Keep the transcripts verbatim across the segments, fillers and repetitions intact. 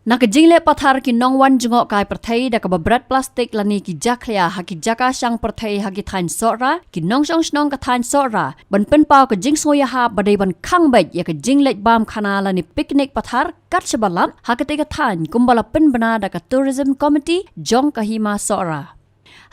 Na ka jingleh pathar ki nongwan jngoh kai pyrthei da kaba bret plastik lane ki jakhlia ha ki jaka shang pyrthei ha ki thaiñ Sohra, ki nongshong shnong ka thaiñ Sohra ban pynpaw ka jingsngewïahap ba dei ban khang beit ïa ka jingleit bam khana lane picnic pathar kat shaba lap ha katei ka thaiñ, kumba la pynbna da ka Tourism Committee jong ka Hima Sohra.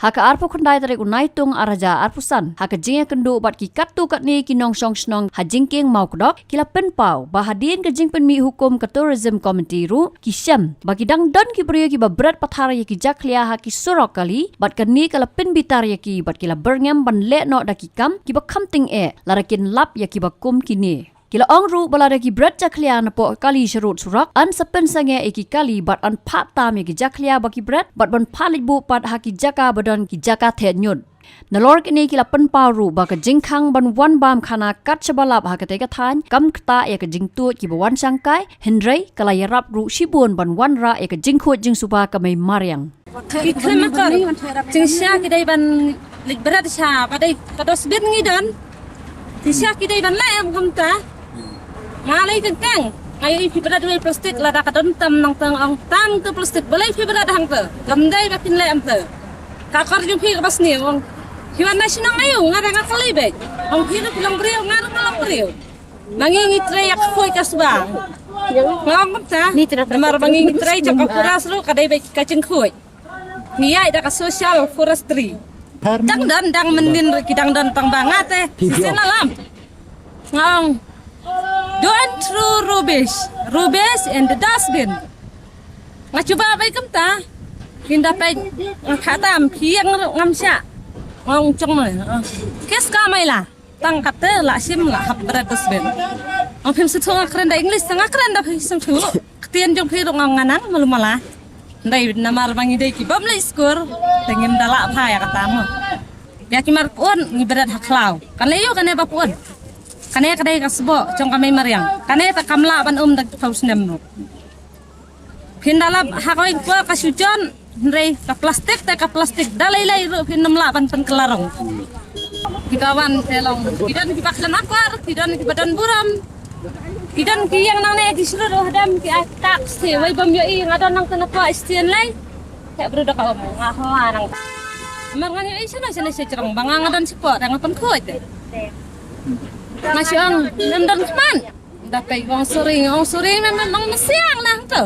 Ha ka arphew khyndai tarik u Naitung arhajar arphew san, ha ka jingïakynduh bad ki katto katne ki nongshong shnong ha Jingkieng Mawkdok, ki la pynpaw ba hadien ka jingpynmih hukum ka Tourism Committee ruh, ki shem ba ki dang don ki briew kiba bret pathar ïa ki jakhlia ha ki surok kali, bad kane ka la pynbitar ïa ki bad ki la byrngem ban leh noh da ki kam kiba kham tyngeh lada kin lap ïa kiba kum kine. Ki la ong ruh ba lada ki bret jakhlia napoh kali sharud surok, yn sa pynsangeh ïa ki kali bad yn phah tam ïa ki jakhlia ba ki bret bad ban phah leit buh pat ha ki jaka ba don ki jaka theh ñiut. Nalor kine ki la pynpaw ruh ba ka jingkhang ban wan bam khana kat shaba lap ha katei ka thaiñ kam ktah ïa ka jingtuid kiba wan shang kai, hynrei ka la ïarap ruh shibun ban wanrah ïa ka jingkhuid jingsuba ka mei mariang. Ki khlem akor, jingshisha ki dei ban leit bret sha ba dei ka dustbin ngi don. Jingshisha ki dei ban leh em kumta. Nga lei teng teng, nga ïohi phi bret wei plastik, lada ka don tam nangta ong tam tu plastik, balei phi bret hangta? Kam dei ba kin leh em tu. Ka akor jong phi kaba sniew ong, phi wan na shnong aïu? Nga dang nga kali beit. Ong phi ruh phi long briew, nga ruh nga long briew. Ma ngi ngi trei ïa ka khuid ka suba. Nga ong kumta. Namar ba ngi ngi trei jong ka forest ruh ka dei beit ka jingkhuid. Ngi ïaid da ka social forestry. Dang don, dang mynnin ruh ki dang don tang ba nga te. Shisien la lam. Nga ong, don't throw rubbish. Rubbish in the dustbin. Nga cuba beit kumta. Phin da peit, nga kha tam, phi ïeng ruh ngam shah. Nga ong chong mai. Kes ka mai la. Tang kata la shim la hap bret dustbin. Ong phim sngewthuh nga kren da English, tang nga kren da phi sngewthuh. Ktien jong phi ruh nga ong nga nang malu mala. Ndai namar ba ngi dei ki bym leit skul, te ngim da lah bha ïa kata mo. Ïa ki mar pun ngi bret ha khlaw. Kan lei ïoh kane ba pun. Kane ka dei ka sboh jong ka mei mariang. Kane te kam lah ban um da ki phew snem ruh. Phin da lap ha kawei ka por ka shu jon, hynrei ka plastik te ka plastik, da lei lei ruh phin ym lah ban pynkylla rong. Kiba wan te long, ki don kiba khlem akor, ki don kiba don burom. Ki don ki ïeng nangne ki shlur, oh, hadem ki ai tax te, wei bym ïohi, nga don nangta na kwah Shanghai. Te briew da ka ong, nga ho nang. Mar nga ïohi shano shano sha jrong ba nga, nga don shapoh te nga pynkhuid. Nga shu ong, ngam don khmat. Da peit ong sorry, ong sorry, mem mem ong mesiang nangta.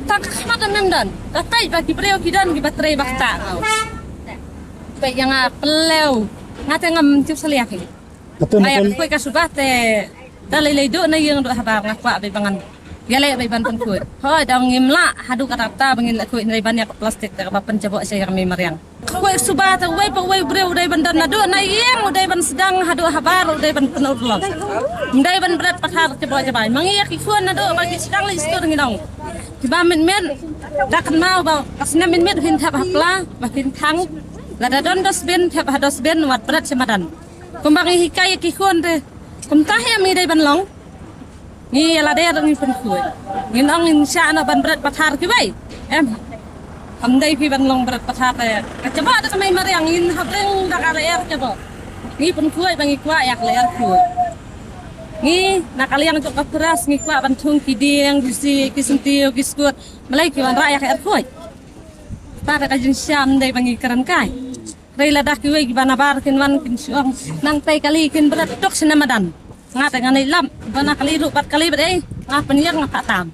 Tang ka khmat mem don. Da peit ba ki briew ki don kiba trei ba ktah. Peit ïa nga pyllew. Nga te ngam tip salia ki. Nga ïa khuid ka suba te da lei lei duh na ïing duh habar nga kwah beit ba ngan ïaleh beit ban pynkhuid. Hooid, da ong ngim lah haduh katta katta ba ngin leh khuid, hynrei ban ïa ka plastik te kaba pynjaboh sha ïa ka mei mariang. Khuid suba te uwei pa uwei u briew u dei ban don naduh na ïing, u dei ban sdang haduh habar, u dei ban pynurlong. Ym dei ban bret pathar jaboh jabai. Ma ngi ïa ki khun naduh ba ki sdang leit skul ngi ong, kiba mynmiet da kynmaw ba ka snem mynmiet phin thep ha pla, ba phin thang. Lada don dustbin, thep ha dustbin, wat bret sha madan. Kumba ngi hikai ïa ki khun te, kumta hi ngi dei ban long. Ngi ïa lade ruh ngi pynkhuid. Ngin ong ngin shah noh ban bret pathar kiwei. Em. Kam dei phi ban long bret pathar te. Ka jaboh da ka mei mariang, ngin hapdeng da ka lyer jaboh. Ngi pynkhuid ba ngi kwah ïa ka lyer khuid. Ngi na ka liang jong ka forest ngi kwah ban thung ki dieng, ki si, ki syntiew, ki skud. Balei ki wanrah ïa ka lyer khuid? Te da ka jingshisha ym dei ba ngi kren kai. Hynrei lada kiwei kiba nabar kin wan kin shu ong, nangtei kali kin bret tok shane madan. Nga te ngan ïalap, ba na kali ruh bad kali bad ei, nga pynïeng nga phah tam.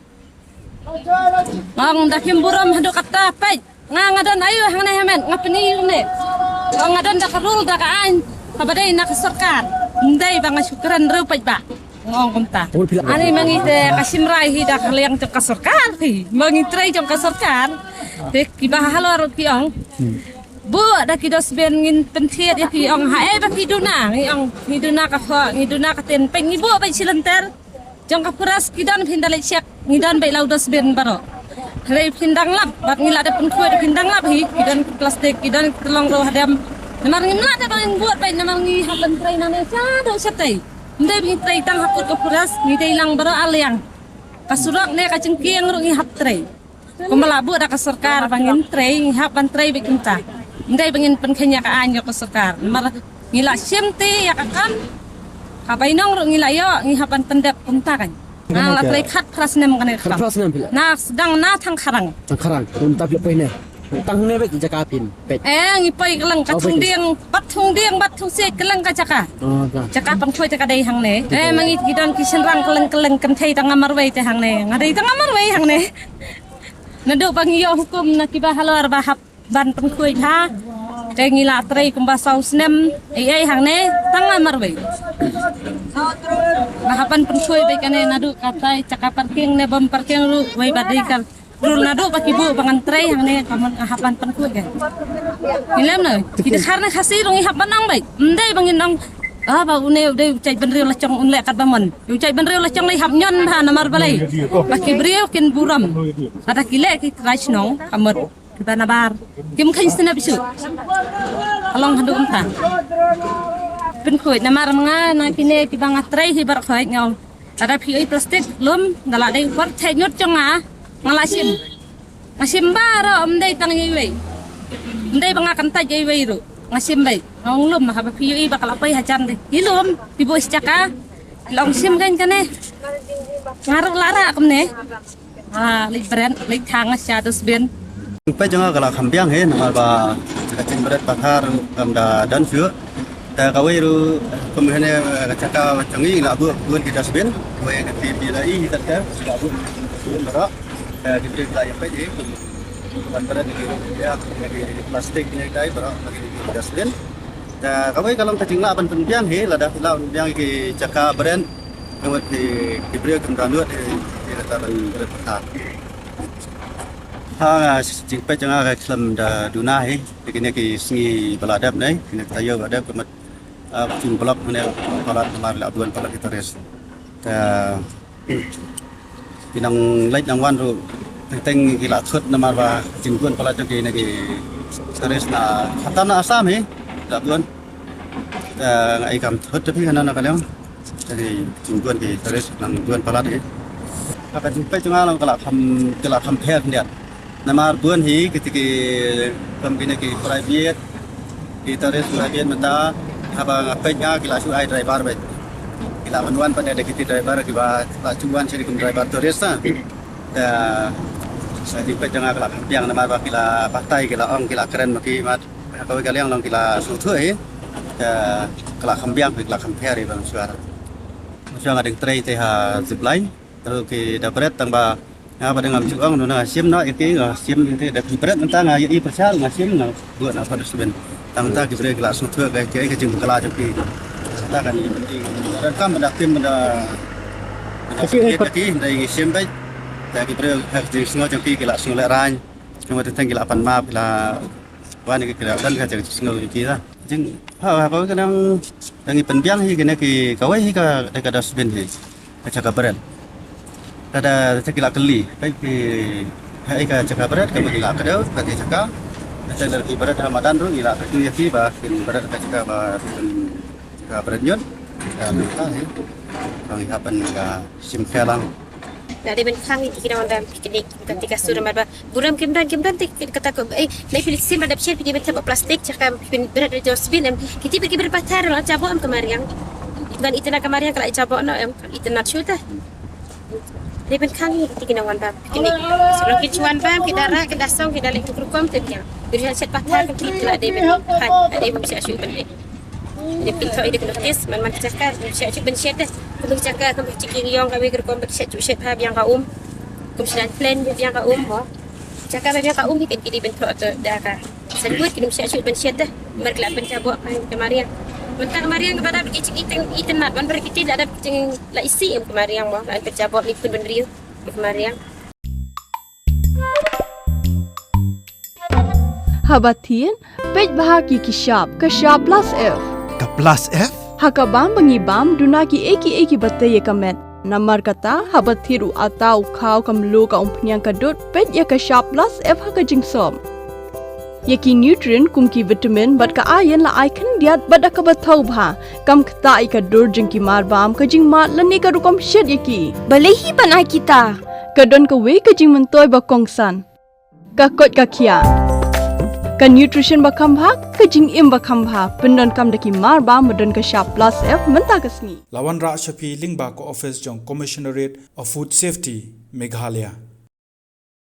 Nga ong da kim burom haduh katta, peit. Nga, nga don aïu hangne ha met, nga pyni ïa une. Nga ong nga don da ka rule da ka aiñ kaba dei na ka sorkar. Ym dei ba nga shu kren ruh, peit ba. Nga ong kumta. Ani ma ngi te ka shim rai hi da ka liang jong ka sorkar hi. Ma ngi trei jong ka sorkar. Te kiba halor ki ong. Buh da ki dustbin, ngin pynthied ïa ki, ong haei ba ki duna, ngi ong ngi duna ka khoh, ngi duna ka tin, peit ngi buh beit shi lynter. Jong ka forest ki don, phin da leit check, ngi don beit la u dustbin baroh. Hynrei phin dang lap, bad ngi la dep pynkhuid phin dang lap hi, ki don ki plastik, ki don ki tyllong ruh hadem. Namar ngim lah te ba ngin buh beit, namar ngi hap ban trei nangne shaduh shatei. Ym dei ba ngi trei tang ha kut ka forest, ngi dei lang baroh ar liang. Ka surok ne ka jingkieng ruh ngi hap trei. Kumba la buh da ka sorkar ba ngin trei, ngi hap ban trei beit kumta. Ym dei ba ngin pynkheiñ ïa ka aiñ jong ka sorkar. Namar ngi la shim te ïa ka kam. Ka bainong ruh ngi la ïoh, ngi hap ban pyndep kumta kan. Nga la trei khatphra snem kane ka kam. Khatphra snem phi la? Na sdang na Thangkharang. Thangkharang. Kum ta phi la poi ne. Tang ne bek jaka phin peit. Eh, ngi poi kylleng ka Thungdieng, bad Thungdieng, bad Thungsiej kylleng ka jaka. Oh, ka. Jaka pynkhoi jaka dei hangne. Eh, ma ngi ki don ki shynrang kylleng kylleng kynthei tang nga marwei te hangne. Nga dei tang nga marwei hangne. Naduh ba ngi ïoh hukum na kiba halor ba hap ban pynkhoi ha. Te ngi la trei kumba saw snem. Ei ei hangne tang nga marwei. Ba hap ban pynkhoi bad kane naduh katai jaka parking ne bym parking ruh wei ba dei ka rul naduh ba ki buh ba ngan trei hangne ka mon ka hap ban pynkhoi ka. Ngi lem na ki dkhar ne Khasi ruh ngi hap ban ong bad. Ym dei ba ngin ong, ah, ba une u dei u jaitbynriew la jong un leh kat ba mon. U jaitbynriew la jong lei hap ñion bha namar balei? Ba ki briew kin burom. Lada ki leh ki trai shnong ka mut. Kiba nabar kim kheiñ sngewbha shuh. Ka long haduh mynta. Pynkhoi namar ma nga na kine kiba nga trei hi baroh khoit nga ong. Lada phi ïohi plastik lum, da la dei u por theh ñiut jong nga, nga la shim. Nga shim baroh, ym dei tang ïa iwei. Ym dei ba nga kyntait ïa iwei ruh. Nga shim beit. Nga ong lum, haba phi ïohi ba ka la poi hajan dei. Ki lum, phi buh sha jaka. Ki la ong shim kein kane. Nga ruh la rah kumne. Ah, leit bret, leit thang sha dustbin. Peit jong nga ka la kham biang hi, namar ba ka jingbret pathar kam da don shuh. Te kawei ruh kum hane ka jaka jong ngi la buh bun ki dustbin. Kawei ka P P la i tat ka la buh bun baroh. Te ki la ïa peit hi. Ban bret ki ïa ki plastik ne kai baroh ki dustbin. Te kawei ka long ka jinglah ban pynbiang hi, lada phi lah ban biang ki jaka bret. Kawei ki, ki briew kim da nud hi, ki la ta ban bret pathar. Ha nga jingpeit jong nga ka khlem da duna hi, te kine ki sngi ba la dep ne, kine ki taïew ba la dep ka mut, ah, jing block ne, palat namar la duan palat ki tourist. Te ki nang leit nang wan ruh teng teng ki la thut namar ba jingduan palat jong kine ki tourist na kata na Assam hi la duan. Te nga ai kam thut te phi na na ka liang. Te ki jingduan ki tourist nang duan palat hi. Ka jingpeit jong nga long ka la kham, ka la kham pher khyndiat. Namar bun hi kiti ki kam kine ki private, ki tourist private mynta, haba nga peit nga ki la shu ai driver beit. Ki la mynwan pat da kiti driver kiba la shu wan sha ki kum driver tourist na. Te sa jingpeit jong nga ka la kham biang namar ba ki la batai, ki la ong, ki la kren ma ki mat. Kawei ka liang long ki la sngewthuh hi. Te ka la kham biang, ka la kham pher hi ba nga shu ar. Shu nga dang trei te ha zipline. Te ki da bret tang ba nga ba dang ngam shu ong, nuna shim noh ïa ki, nga shim ïa ki da ki bret mynta nga ïa i pyrshah nga shim nga buh na pha dustbin. Tang ta ki briew ki la sngewthuh ka, ka, ka jingkylla jong ki. Ta kan ïa ki. Donkam ban da tim ban da, ban da ki, da ki shim beit. Ta ki briew ha ka jingsngew jong ki ki la sngew lehraiñ. Nangta teng ki la pan map, ki la wan ki la don ka jingsngew jong ki la. Jing ha ha ka nang dang i pynbiang hi kine ki kawei hi ka, ka dustbin hi. Ka jaka bret. Ka da, da ki la kylli. Ka ki, ha, ka jaka bret, ka ba ki la kdew, ka ki jaka. Ka jaka bret ha madan ruh, ki la kdew ïa ki ba kin bret ka jaka ba kin jaka bret ñiut. Ka mynta hi. Ka ngi hap ban ka shim khia lang. Na dei ban khang ïa ki nongwan bam picnic. Ka ti ka sur mar ba burom kim don, kim don te kata ko, eh, nai phi leit shim ba dap shet phi dei ban thep plastik, jaka phi bret da dustbin em. Kiti phi ki bret pathar la jaboh em ka mariang. Ban itynnad ka mariang ka la jaboh noh em, itynnad shuh te. Dei ban khang ïa ki nongwan bam picnic. Shu long ki shu wan bam, ki da rah, ki da song, ki da leh ki rukom te biang. Ki shet pathar ki la dei ban khang, dei ban shet shuh ban leh. Dei pynthok ïa ka notis, man man ka jaka, shet shuh ban shet te. Ka jaka ka ba ki ïong kawei ka rukom ba ki shet shuh shet ha biang ka um. Kum shnan plan biang ka um mo. Jaka ba biang ka um hi kan ki dei ban thoh to da ka signboard, ki dei shet shuh ban shet te. Mar ki la pynjaboh ha ka mariang. Mynta ka mariang ka ba da ki jing itynnad, itynnad, ban bar ki ti la da ki jing la isih em ka mariang mo. La pynjaboh ni pynbynriew ka mariang. Haba thied, peit bha ki ki shap, ka shap plus F. Ka plus F? Ha ka bam ba ngi bam, duna kiei kiei kiba tei ïa ka met. Namar kata, haba thied u atta, u khaw, ka mluh, ka umphniang, ka dud, peit ïa ka shap plus F ha ka jingsop. Ïa ki nutrient kum ki vitamin bad ka iron la ai khyndiat bad da kaba thaw bha. Kam ktah ïa ka dur jong ki mar bam, ka jingmad lane ka rukom shet ïa ki. Balei hi ban ai kita? Ka don kawei ka jingmyntoi ba kongsan. Ka koit ka khiah. Ka nutrition ba kham bha, ka jingim ba kham bha, pyndonkam da ki mar ba, ba don ka shap plus F mynta ka sngi. La wanrah sha phi lyngba ka office jong Commissionerate of Food Safety, Meghalaya.